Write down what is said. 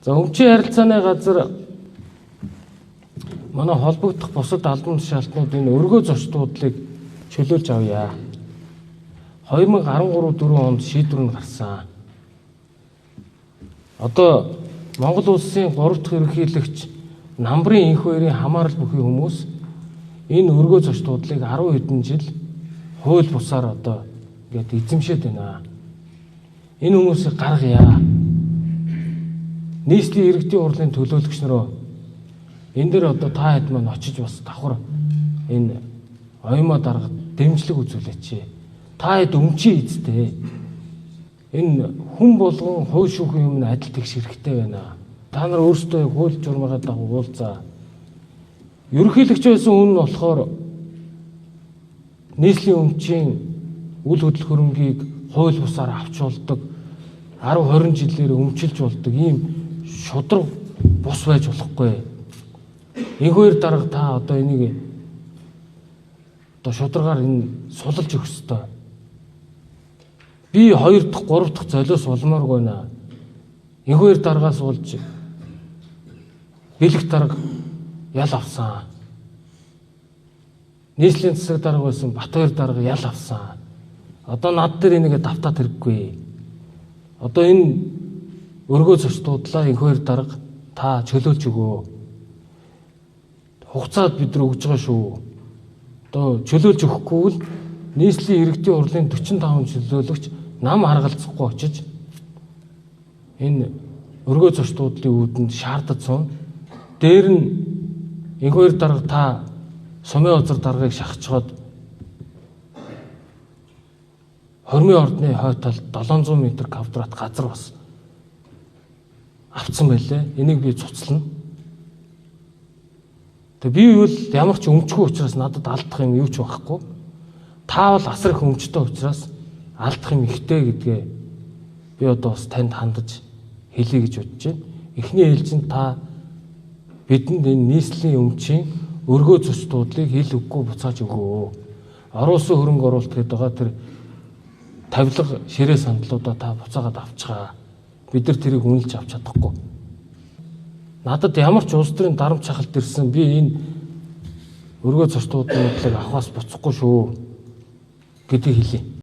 За өмчийн харилцааны газар манай холбогдох бусад албан тушаалтнууд энэ өргөө зочдлуудыг чөлөөлж авъя. 2013 4 онд шийдвэр нь гарсан. Одоо Монгол улсын 3 дахь ерөнхийлөгч Намбрын инх хоёрын хамаарал бүхий хүмүүс энэ өргөө зочдлуудыг 10 хэдэн жил хууль бусаар одоо ингээд эзэмшээд байна. Энэ хүмүүсийг гаргая. Нийслэлийн иргэдийн хурлын төлөөлөгч нароо энэ дэр одоо та хэд маань очиж бас давхар энэ оюмаа даргад дэмжлэг үзүүлээч. Та хэд өмчийн эзтэй. Энэ хүн болгон хууль шүүхийн өмнө адил тэгш хэрэгтэй байна. Та нар өөрсдөө хууль журмынхаа дагуу уулзаа. Ерөнхийлөгч байсан хүн нь болохоор нийслэлийн өмчийн үл хөдлөх хөрөнгийг хууль бусаар авч болдог 10 20 жилээр өмчилж болдог ийм шудраг бус байж болохгүй. Энэ хоёр дарга та одоо энийг одоо шударгаар энэ сулалж өгөх ёстой. Би 2 дахь 3 дахь золиос болмооргүй байна. Энэ хоёр даргаас болж бэлэг дарга ял авсан. Нийслэлийн засаг дарга байсан Батбаяр дарга ял авсан. Одоо над дээр энийг давтаад хэрэггүй. Одоо энэ өргөө зочдлуудлаа энэ хоёр дарга та чөлөөлж өгөө. Хугацаад бид нар өгж байгаа шүү. Одоо чөлөөлж өгөхгүй бол нийслэлийн иргэдийн хурлын 45 чөлөөлөгч нам харгалзахгүй очиж энэ өргөө зочдлуудлын үүдэнд шаардаж сууна. Дээр нь энэ хоёр дарга та сумын озер даргаыг шахацгаад хормын ордны хойд талд 700 м квадрат газар бас авцсан байлээ. Энийг би цуцлана. Тэгээ би бол ямар ч өмчгүй учраас надад алдах юм юу ч байхгүй. Та бол асар их өмчтэй учраас алдах юм ихтэй гэдгээ би одоо бас танд хандаж хэлье гэж бодож байна. Эхний ээлжинд та бидэнд энэ нийслэлийн өмчийн өргөө зочдлуудыг хэл үггүй буцааж өгөө. Оруулсан хөрөнгө оруулалт гэдэг байгаа тэр тавилга ширээ сандлуудаа та буцаагаад авчгаа. Бид нар тэрийг үнэлж авч чадахгүй. Надад ямар ч улс төрийн дарамт шахалт ирсэн би энэ өргөө зочдлуудыг авахаас буцахгүй шүү гэдгийг хэлье.